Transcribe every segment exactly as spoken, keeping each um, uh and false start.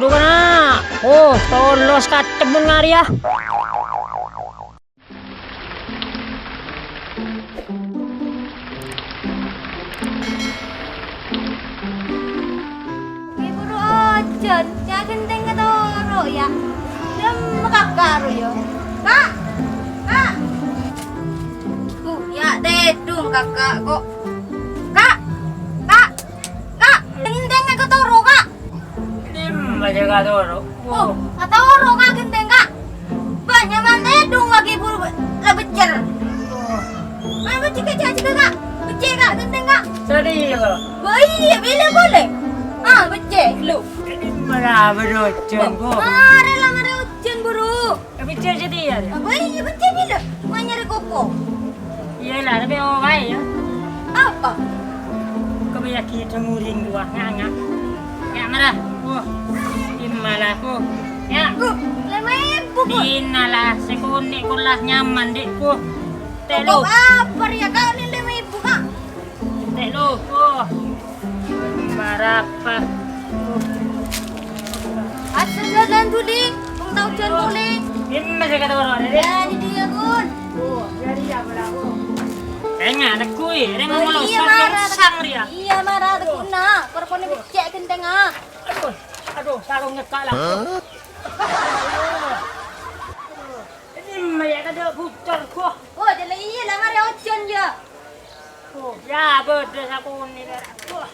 Dhu kana'. Oh, tolos kacem mon ngarèya. È, buru ojhân, yâ ghenteng katoro', yâ. Dâmma kakka' ro, yâ. Ka'! Ka'! Bu, yâ tèdung kakka', ko'. Ka'! Ka'! Ka'! Ghenteng katoro', Ka'! Dimma jâ' katoro'? Oh, katoro', Ka', ghenteng, Ka'. Bâ, nyaman tèdung laghi buru la beccè'. Oh. Ayo, beccè', Ka', beccè', Ka'. Beccè', Ka', ghenteng, Ka'. Sadiya, Ka'. Bâ, iyâ, bilâ polè. Ah, beccè', lu. Dimma la bâdâ ojhân, Bu. Marè la marè ojhân, buru. Ka' beccè' satèya, yâ? Bâ, iyâ, beccè' bilâ. Mau nyarè koko. Iyâ la, tapè owaè, yâ. Apa? Kabâjâghi dângorèng rowa, nga'-nga'. Yâ, mara. Wah, dimma la, Bu. Yâ. Bu, lèma èbu, Bu. Dinna la, sè konè' kola nyaman, Dhi', Bu. Tè' lu. Koko apa rèya, Ka', nè lèma èbu, Ka'? Tè' lu. Wah. Marapa. Asal jalan duli, bung tau jalan duli. Dimma sè katoro', Dhi'? Yâ, di dia, Bun. Oh, jadi apa, Bu? Enga', tegghu'i, rèng. Oh, ngomong iyâ, sang, mara, sang, rèya. Iyâ, mara, tegghu'na. Kor-kornè beccè' ghenteng, ah. Aduh, aduh, sarung nyekka' la. Hah? Dimma yâ, tadâ' bucor, Bu. Oh, jâ' la iyâ la, marè ojhân, yâ. Oh, yâ, bâdâ sakonè', Ka'. Wah.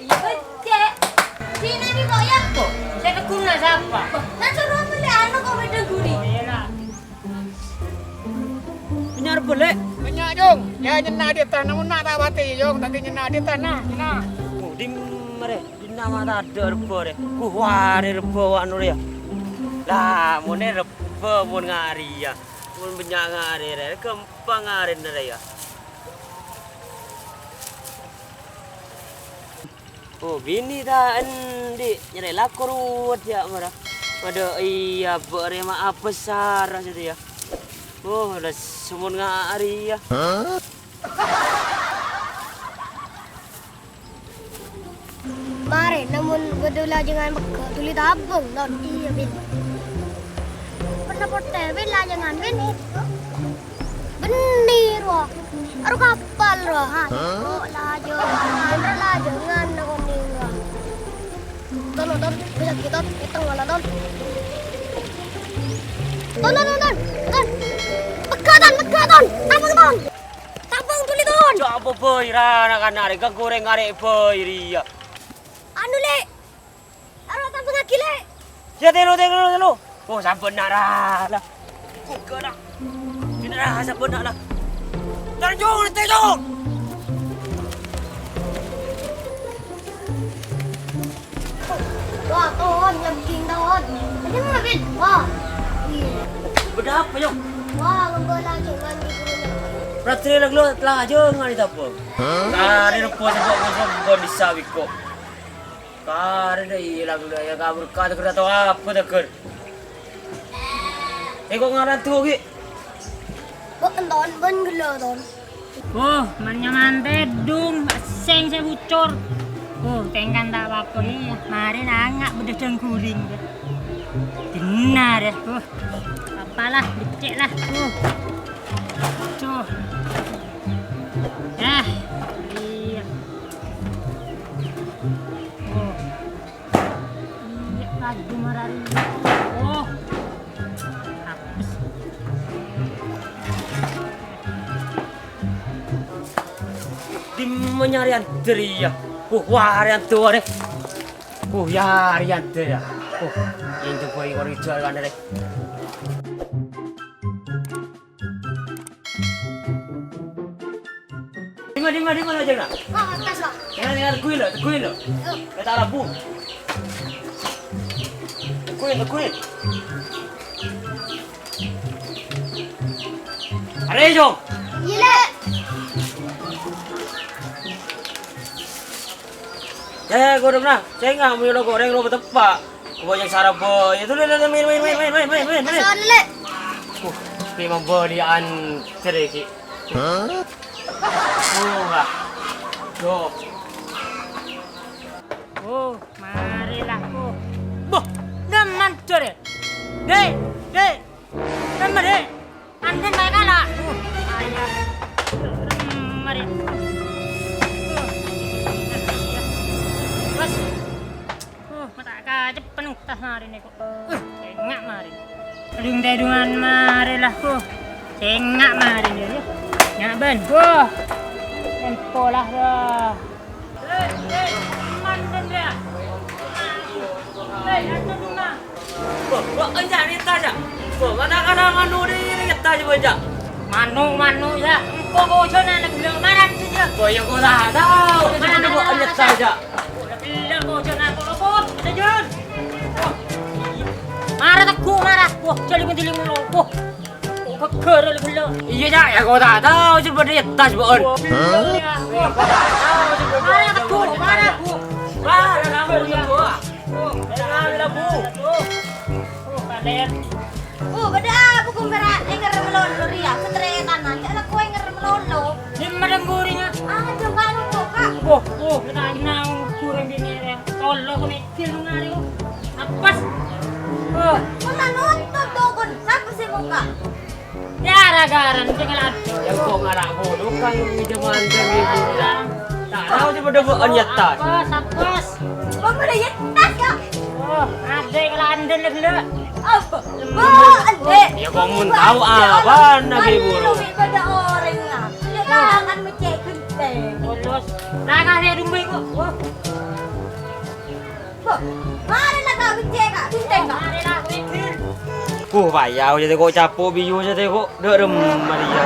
Iyâ, beccè'. Sini, Bi, kok, yâ? Sè tegghu'na sapa? Nah, soro mellè anu kok bâdâ guri. Oh, iyâ, la. Bânnya' rebbhâ, Lè'? Bânnya', Jong. Yâ, nyenna' dhi' tanah, mon na' ta' patè, Jong. Tadâ' nyenna' dhi' tanah, nyenna'. Oh, dimma rè? Dinna' ma' tadâ' rebbhâ rè. Ku warè rebbhâ anu rè, yâ. La, mon è rebbhâ, mon ngarè, yâ. Mon bânnya' ngarè rè, ghâmpang ngarèna rè, yâ. Oh, binè ta' andi', nyarè lako ruwet, yâ, mara. Padâ iyâ, bâ' rè ma' abhâsara satèya. Oh, la somon nga' arèya. Marè, namon bâdâ lajângan pegghâ', dhuli tabâng, Ton. Iyâ, Bin. Pernah potè, Bin, lajângan, Bin. Bânnè, rowa. Aro kapal, rowa, ha. Hah? Oh, lajângan, aro lajângan, na, konèng, rowa. Ton, Ton, bisa gitu, Ton. Ètong wala, Ton. Ton, Ton, Ton, Ton, Ton. Pegghâ', Ton, pegghâ', Ton. Tabâng, Ton. Tabâng dhuli, Ton. Jhâ' apa bhâi, ra, na'-kana' rè, ganggu orèng arè bhâi rèya. Anu, Lè'. Aro tabângngaghi, Lè'. Yâ, tèlo, tèlo, tèlo. Oh, sabbhân na', ra, la. Ghugghâ, ra. Dinna', ra, sabbhân na', la. Tar, Jong, tè, Jong. Wah, Ton, nyambing, Ton. Ada mana, Bin? Wah. Iyâ. Bâdâ apa, Jong? Wah, ngembâ lajângan di ghuru. Ratrè la ghellâ' lajângan è tabâng. Hah? Karè rebbhâ sèngko' kosong bân dissa' wiko. Karè dâ' iyâ la ghellâ' yâ, ka berkat ghâr atau apa tèghâr. Èko' ngaran tuh, Gi. Kok enton bân ghellâ', Ton? Oh, man-nyaman tèdung, sèng sè bucor. Oh, tèngkan ta' apa-apa, yâ. Marè nanga' bâdâ dâng ghuring, yâ. Dinna', yâ. Oh, apalah, beccè' lah. Oh. Aduh. Ah, iyâ. Oh. Iyâ, laju marari. Oh. Apes. Dimma nyarè Andri, yâ? Uh, warè Andri, warè. Uh, yâ, arè Andri, yâ. Uh, yang coba yang orang jalan, rè. Dimma, dimma, dimma lajângnga? Wah, atas, Pak. Dengar, dengar, tegghu'i, lo, tegghu'i, lo. Yuk. Kata Rabu. Tegghu'i, tegghu'i. Arè, Jong. Iyâ, Lè'. Eh, ghuru, nah, sènga' mèlo gorèng lo teppa'. Kebanyakan sarap, boy. Itu, lihat, lihat, main, main, main. Asal, Lè'. Uh, ini memberian sedikit. Hah? Oh, wah. Yo. Oh, marè lah, oh. Dek, Dek. Remma, Dek. Anten bae kala. Ayo. Remma, Dek. Bos. Uh, mata kaceppen tas marine kok. Uh, cengak marine. Dung-tedungan mare lah, uh. Cengak marine ya. Nyak ban. Wah. Tempo lah, wah. Hei, hei, man, Dendra. Hei, anu, Duma. Bo, bo, enjâ' nèta, jâ'. Bo, mana kana manu di nèta, jâ', bo, jâ'. Manu, manu, jâ'. Engko' kojâna nèng bello' marat, jâ'. Bo, ya, kok ta' tao, jâ', mana bo, nèta, jâ'. Bello' kojâna, kok, kok, jâ'. Mara tegghu', mara. Wah, jâ' lèng-dèlèng lo, wah. Kok gègèr bello'. Iyâ, jâ', ya, kok ta' tao, jâ', bâdâ è attas, bo'on. Wah, bello', ya. Wah, kok ta' tao, jâ', bâdâ. Mara tegghu', mara, Bu. Wah, ada kamu, Bu. Oh, kalian. Oh, bâdâ apa, Kum, bârâ' èngèr malolo rèya, satrètanna, jâ' la kowa èngèr malolo. Dimma dâ' ghuringnga? Ah, jâ' ngghi noro', Ka'. Oh, oh, kèta' nang ghuring binè' rèya. Tolo kone film ngare, oh. Apes. Oh. Kok ta' nonton, Kum? Sapa sè buka? Ya, gara-gara sè ngala' adhu. Ya, kok ngala' buluk kan, jaman dulu. Ta' tao sè bâdâ bo'on è attas. Apes, apes. Kok bâdâ è attas, ya? Oh, adhu ngala' andhen lè ghellâ'. Apa? Bo'on, Dek. Ya, kok mon tao apana, Ki Buru? Bâdâ orèng, ya. Ya, jangan mecek genteng. Polos. Nah, kasih dumbai kok. Wah. Bo, marè la, Ka', bèccè', Ka', bintèng, Ka'. Marè la, bèccè'. Kuh, payah, jâ' tèko' capo' biyu jâ' tèko'. Dâ' remma rèya.